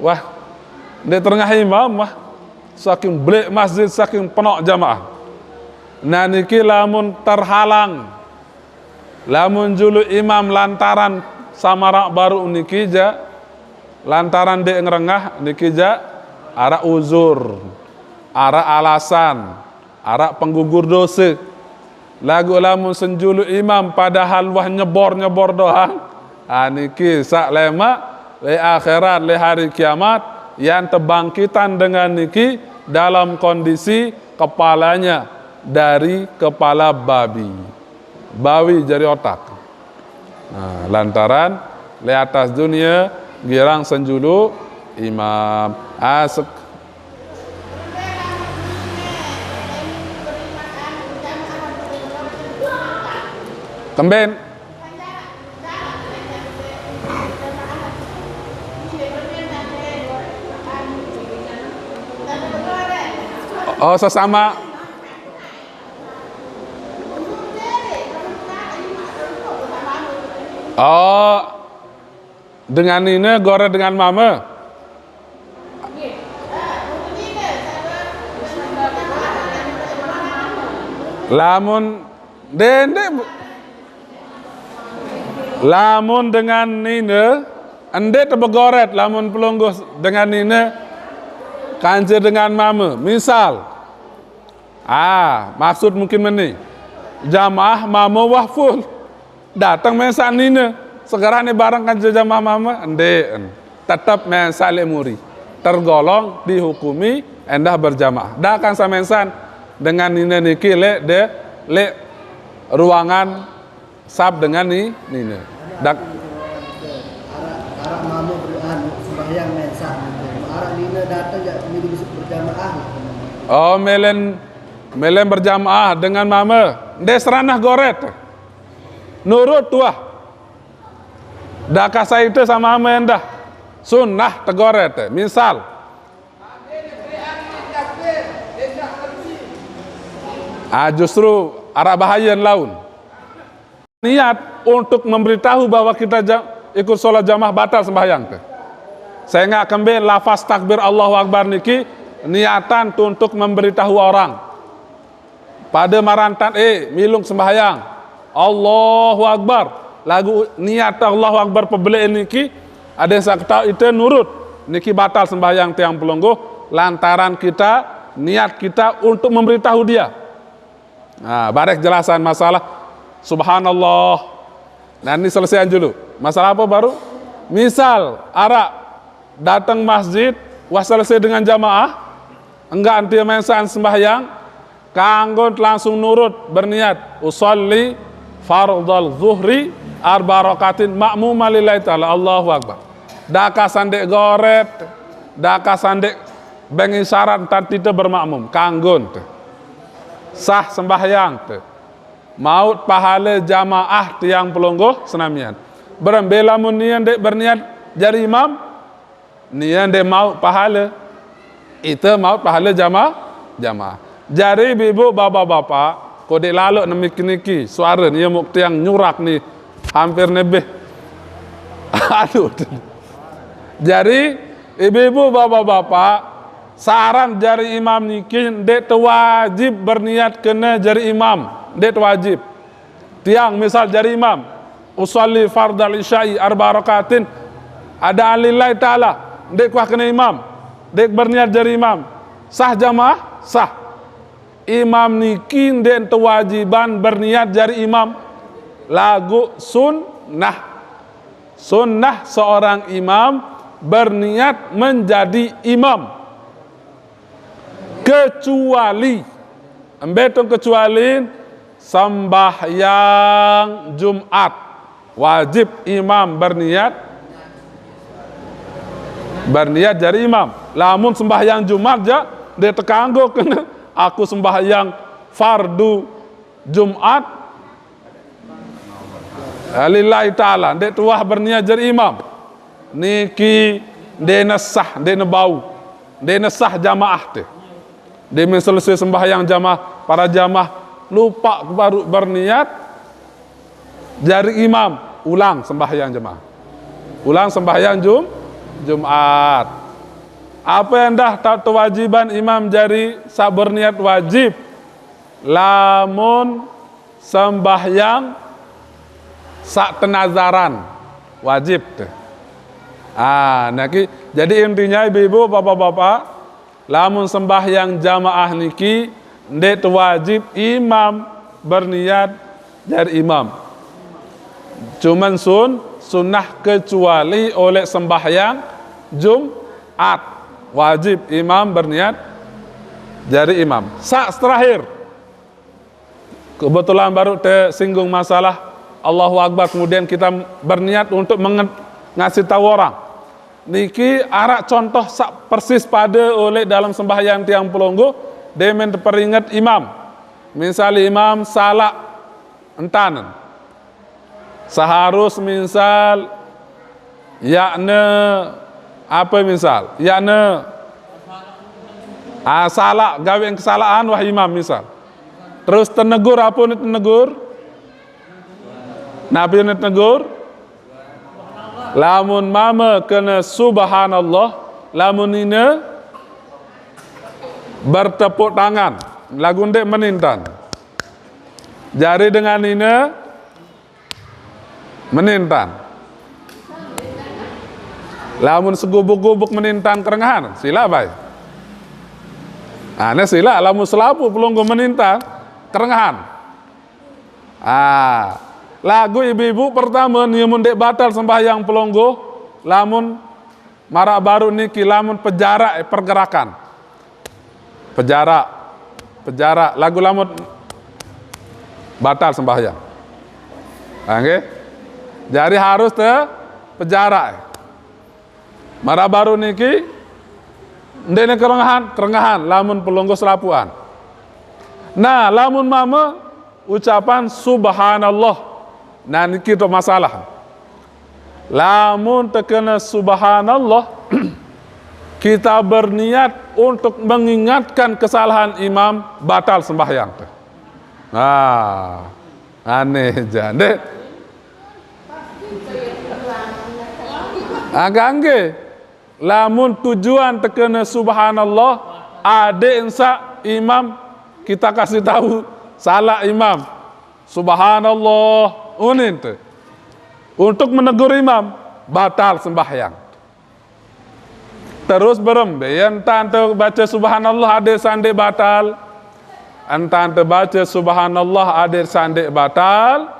wah, ndeq terengah imam, wah. Saking beleq masjid, saking penoq jamaah. Nah, niki lamun terhalang, lamun julu imam lantaran samaraq baruq niki jaq, lantaran ndeq ngerengah niki jaq, araq uzur, araq alasan, araq penggugur dose. Laguq lamun senjulu imam padahal wah nyebor-nyebor doang, ah, niki saq lemaq leq akhirat, leq hari kiamat, yan tebangkitan dengan niki dalam kondisi kepalanya dari kepala babi. Bawi jari otak. Nah, lantaran le atas dunia girang senjulu imam asek. Kemben. Oh, sesama. Oh, dengan nine gore dengan mame. Lamun dende, lamun dengan nine, ende tebegoret, lamun pelungguh dengan nine, kance dengan mame. Misal, ah, maksud mungkin meni, jamaah mame wahful. Datang mensa nine, sekarang ni bareng kan jamaah mame, ende. Tetap mensa le muri. Tergolong dihukumi endah berjamaah. Dah kan samensan dengan nine niki le de le ruangan sab dengan ni nine. Dak. Arak, arak mame beruan sembahyang mensa nine. Arak nine datang jak mili besuk berjamaah. Oh, melen, melen berjamaah dengan mame. Ende seranah goret. Nurut tuah. Dah kasai itu sama mame endah. Sunnah tegoret. Misal. Ah, justru arak bahayan laun. Niat untuk memberitahu bahwa kita ja-, ikut sholat jamaah batal sembahyang tu. Sehingga kembe lafaz takbir Allahu Akbar niki niatan tu untuk memberitahu orang. Pada marantan, eh, milung sembahyang. Allahu Akbar. Lagu niat Allahu Akbar pebelek niki, ada yang saketau ite nurut. Niki batal sembahyang tiang pelungguh, lantaran kita, niat kita untuk memberitahu dia. Nah, barek jelasan masalah subhanallah. Nah, ini selesaian dulu. Masalah apa baru? Misal, arak datang masjid, wah selesai dengan jamaah, enggak enti mensan sembahyang, kanggon langsung nurut berniat, "Usalli fardal zuhri arba rakatin ma'muma lillahi ta'ala." Allahu Akbar. Daka sandek goret, daka sandek beng isyarat entan tite bermakmum. Kanggon te. Sah sembahyang te. Maut pahala jamaah tiang pelungguh senamian. Berembe lamun nie ndek berniat jari imam, nie ndek maut pahala. Ite maut pahala jama-, jamaah. Jari ibu-ibu, bapak-bapak, ko dek lalok nemik niki, suara nie muk tiang nyurak ni, hampir nebeh. Aduh. Jari, ibu-ibu, bapak-bapak, saran jari imam niki ndek tewajib berniat kena jari imam, ndek tewajib. Tiang misal jari imam, usalli fardal isya'i arba rakatin, ada lillahi ta'ala, ndek kuah kena imam, ndek berniat jari imam. Sah jamaah? Sah. Imam niki ndek tewajiban berniat jari imam. Lagu sunnah. Sunnah seorang imam berniat menjadi imam. Kecuali, embe tu kecuali sembahyang Jumat. Wajib imam berniat, berniat jari imam. Lamun sembahyang Jumat ja, dia tekanggo kena aku sembahyang fardu Jumat, lillahi ta'ala, ndek tuah berniat jari imam. Niki ndek nesah, ndek nebau, ndek nesah jamaah te. Ndek men selesai sembahyang jamaah, para jamaah lupa baru berniat jari imam, ulang sembahyang jamaah. Ulang sembahyang Jum-, Jumat. Apa yang dah tak kewajiban imam jari sab berniat wajib? Lamun sembahyang sak tenazaran wajib tu. Ah, naki, jadi intinya ibu-ibu, bapak-bapak, lamun sembahyang jamaah niki ndek wajib imam berniat jari imam. Cuman sun, sunnah kecuali oleh sembahyang Jumat. Wajib imam berniat jari imam. Sa terakhir. Kebetulan baru tersinggung masalah Allahu Akbar, kemudian kita berniat untuk mengasih tahu orang. Niki araq contoh saq persis pade oleh dalam sembahyang tiang pelungguh, demen teperinget imam. Misal imam salaq entan. Seharus misal yakne apa misal? Yakne ah, salaq, gawean kesalahan wah imam misal. Terus tenegur, apa ne tenegur? Napi ne tenegur? Lamun mame kene subhanallah, lamun nine bertepuk tangan, laguq ndeq menintan. Jari dengan nine menintan. Lamun segubuk-gubuk menintan kerengehan, silaq bae. Ane silaq lamun selapuq pelungguh menintan kerengehan. Ah, laguq ibu-ibu pertame nie mun ndeq batal sembahyang pelungguh, lamun maraq baruq niki, lamun pejarak, eh, pergerakan. Pejarak, pejarak, laguq lamun batal sembahyang. Ah, nggih. Jari harus te pejarak. Maraq baruq niki, ndeqne kerengehan, kerengehan, lamun pelungguh selapuqan. Nah, lamun mame ucapan subhanallah. Nah, niki to masalah. Lamun tekene subhanallah, kita berniat untuk mengingatkan kesalahan imam, batal sembahyang. Nah, aneh jaq, ndeq? Agak nggih. Lamun tujuan tekene subhanallah, adeq ensaq imam kita kasih tahu salaq imam. Subhanallah, unin te. Untuk menegur imam, batal sembahyang. Terus berembe, entan te bace subhanallah adeq saq ndeq batal. Entan te bace subhanallah adeq saq ndeq batal.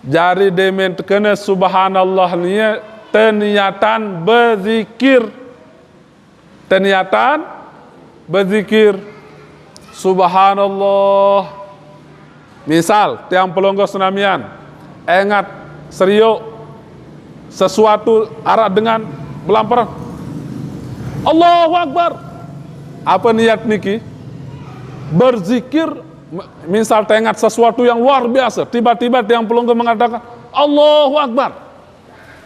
Jari demen tekene subhanallah nie, teniatan bezikir. Teniatan bezikir. Subhanallah. Misal, tiang pelungguh senamian, engat serioq sesuatu araq dengan belamperan. Allahu Akbar. Apa niat niki? Berzikir, misal tengat sesuatu yang luar biasa, tiba-tiba tiang pelungguh mengatakan, "Allahu Akbar."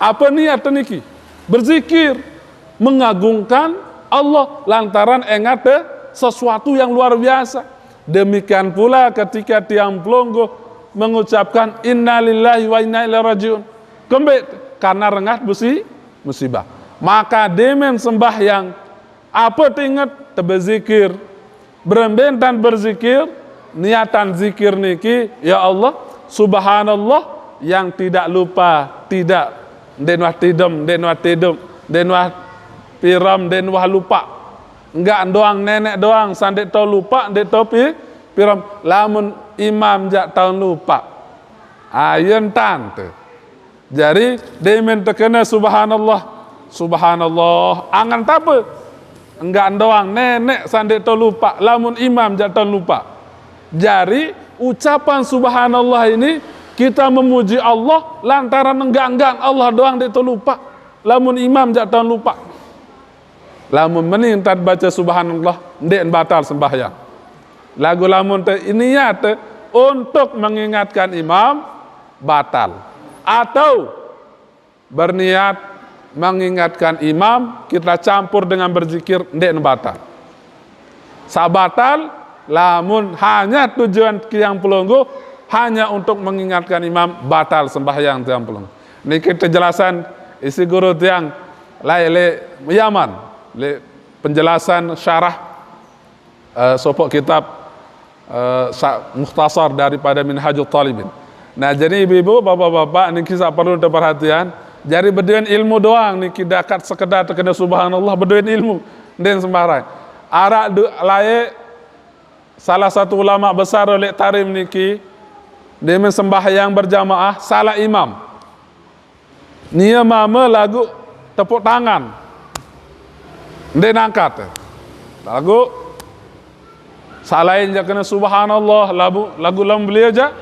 Apa niat niki? Berzikir, mengagungkan Allah lantaran engat sesuatu yang luar biasa. Demikian pula ketika tiang pelungguh mengucapkan, "Innalillahi wa inna ilaihi rajiun." Kembeq? Karena rengat besi musibah. Maka demen sembahyang, apa teinget? Tebezikir. Berembe entan berzikir, niatan zikir niki, "Ya Allah, subhanallah yang tidak lupa, tidak, ndeqn wah tidem, ndeqn wah tidem, ndeqn wah pirem, ndeqn wah lupaq." Enggak doang neneq doang saq ndeq tao lupaq, ndeq tao pi-, pirem. Lamun imam jaq taun lupaq, ayo entan te. Jari, demen tekene subhanallah. Subhanallah. Angen tape? Enggak doang neneq saq ndeq tao lupaq, lamun imam jaq taun lupaq. Jari, ucapan subhanallah ini kita memuji Allah lantaran enggak-enggak Allah doang ndeq tao lupaq, lamun imam jaq taun lupaq. Lamun meni entan bace subhanallah, ndeqn batal sembahyang. Laguq lamun te niat untuk mengingatkan imam, batal. Atau berniat mengingatkan imam, kita campur dengan berzikir, ndeqn batal. Saq batal, lamun hanya tujuan tiang pelungguh hanya untuk mengingatkan imam, batal sembahyang tiang pelungguh. Niki tejelasan isiq guru tiang laeq leq Yaman, leq penjelasan syarah, eh, sopoq kitab, eh, sa-, mukhtasar daripada Minhajut Talibin. Nah, jari ibu-ibu, bapak-bapak, niki saq perlu teperhatian. Jari bedoen ilmu doang niki, dakat sekedar tekene subhanallah, bedoen ilmu. Ndeqn sembarang. Araq du-, laeq salah satu ulama besar leq Tarim niki, demen sembahyang berjamaah, salaq imam. Nie mame laguq tepuk tangan. Ndeqn angkat. Laguq saq lain jaq kene subhanallah, labu-, laguq lamun beliau jaq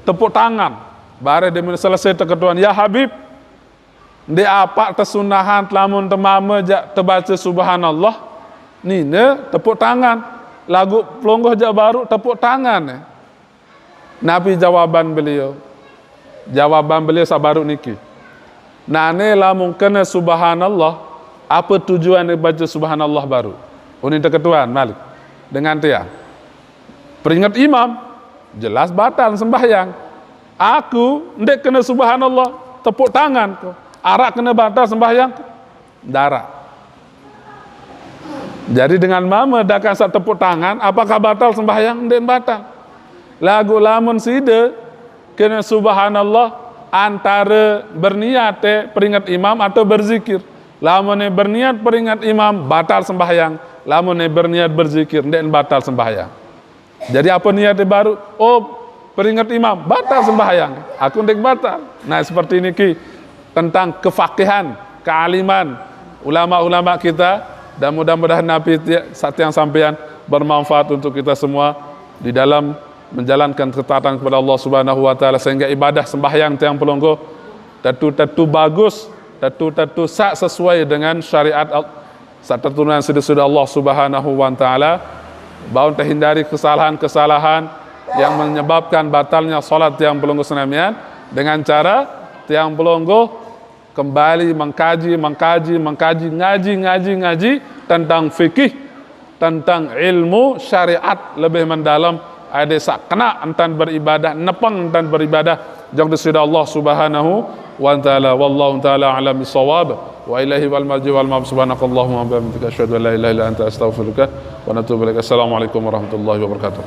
tepuk tangan. Bareh dia selesai teketuan, "Ya Habib, ndeq apaq tesunahan lamun temame jaq tebace subhanallah, nine tepuk tangan. Laguq pelungguh jaq baruq tepuk tangan, eh." Napi jawaban beliau? Jawaban beliau saq baruq niki, "Nane lamun kene subhanallah, ape tujuan bace subhanallah baruq?" Unin teketuan malik dengan tiang. Peringet imam, jelas batal sembahyang. Aku ndeq kene subhanallah, tepuk tangan ko. Araq kene batal sembahyang? Ndaraq. Jadi dengan mame dakang saq tepuk tangan, apakah batal sembahyang? Ndeq batal. Laguq lamun side kene subhanallah antare berniat, eh, peringet imam atau berzikir. Lamun, eh, berniat peringet imam, batal sembahyang. Lamun, eh, berniat berzikir, ndeq batal sembahyang. Jadi ape niate baruq? Oh, peringet imam, batal sembahyang. Aku ndeq batal. Nah, seperti niki tentang kefaqihan, kealiman ulama-ulama kita, dan mudah-mudahan napi ti-, saq tiang sampeyan bermanfaat untuk kita semua di dalam menjalankan ketaatan kepada Allah Subhanahu wa Ta'ala, sehingga ibadah sembahyang tiang pelungguh tetu-tetu bagus, tetu-tetu saq sesuai dengan syariat Al-, saq teturunan side-side Allah Subhanahu wa Ta'ala, bau terhindari kesalahan-kesalahan yang menyebabkan batalnya salat tiang pelungguh senamian, dengan cara tiang pelungguh kembali mengkaji, mengkaji, mengkaji, ngaji, ngaji, ngaji tentang fikih, tentang ilmu syariat lebih mendalam, ade saq kena entan beribadah, nepeng entan beribadah, jok Deside Allah Subhanahu wa Ta'ala. Wallahu ta'ala a'lam bissawab. Wa ilaihi wal marji wal ma'ab. Subhanakallahumma wa bihamdika, asyhadu an la ilaha illa anta, astaghfiruka wa atubu ilaik. Assalamualaikum warahmatullahi wabarakatuh.